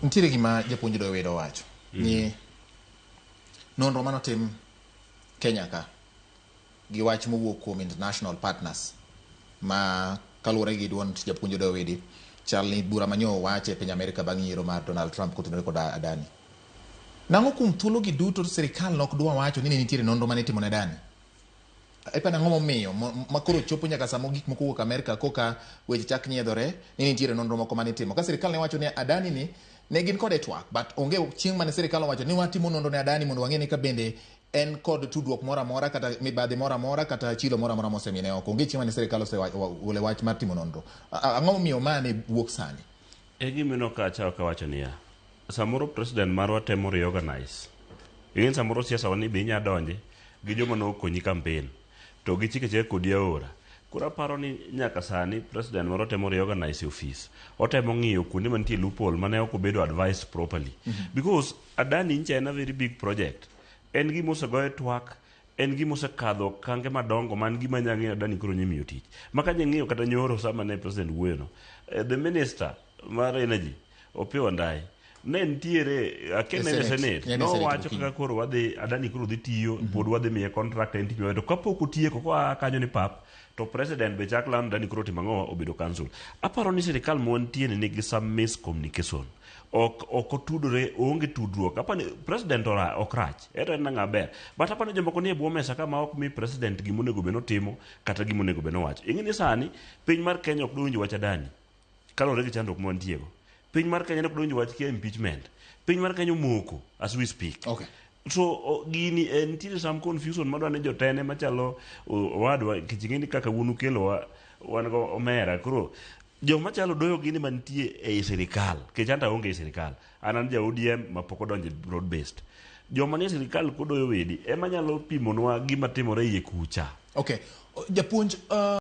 Nitiere gima japuonj Doyo Wedo owacho ni nonro manotim Kenya ka gi wach mowuok kuom international partners ma kaluwore gi duond japuonj Odoyo Wede chal ni bura manyo owach e piny Amerika bang' yiero mar Donald Trump kotenore kod Adani. Nang'o kuom thuolo gi duto sirikal nok dwa wacho ni ne nitiere nonro mane itimo ne Adani? Iparo ang'o momiyo ma koro chopo nyaka sama gik moko wuok Amerka koka weche chak nyiedhore ni nitiere nonro moko mane itimo. Ka sirikal ne wacho ni Adani ni ne gin kode twak but onge chieng' mane sirikal owacho ni watimo nonro ne Adani mondo wang'e ni ka bende en kod tudruok moro amora kata mibadhi moro amora kata chilo moro amora mosemine oko. Onge chieng' mane sirikal osegolo wach mar timo nonro. Ang'o momiyo ma ne wuok sani? E gima ineno ka achako kawacho niya, samoro president marwa temo reorganize. Ing'e ni samoro siasa wa ni be inya donje gi joma nokonyi campaign to gichiko achika kodi aora. Koro aparo ni nyaka sani president marwa temo reorganize office. Otemo ng'iyo kuonde mantie loophole mane ok obedo advised properly. Because Adani nyicha en a very big project. En gima osegoye twak, en gima osekadho okange madongo man gima nya ng'eyo Adani koro nyamiyo tich. Ma ka ng'iyo kata nyoro sama ne president wuoyo no, the minister mar energy Opiyo Wandayi ne nitiere akia ne en e Senate. Senate Ne en e Senate nowacho gokinyi. kaka koro wadhi Adani koro dhi tiyo pod wadhi miye contract en tich maber to kapok otieko koa kanyo ni pap to president be chak lando Adani koro otimo ang'o obedo cancel. Aparo ni sirikal ma wantie ni nigi some miscommunication ok ok otudore oonge tudruok apani president ora, ok rach eto en ng'a ber but apani jomoko nie bwo mesa ka ma ok mi president gima onego bed notimo kata gima onego bed nowacho ing'e ni sani piny mar Kenya ok dowinjo wach Adani kaluwore gi chandruok ma wantiego piny mar Kenya ne ok dowinjo wach kia impeachment piny mar Kenya omoko as we speak Okay. so gini nitiere some confusion madwa ni jotene machalo owadwa nikech ing'e ni kaka wuonu kelowa wan go omera koro joma chalo doyo gini mantie ei sirikal nikech anto aonge ei sirikal an an ja ODM ma pok odonjo e broad based joma nie sirikal kodoyo wedi ema nyalo pimonwa gima timore iye kucha Okay. Japuonj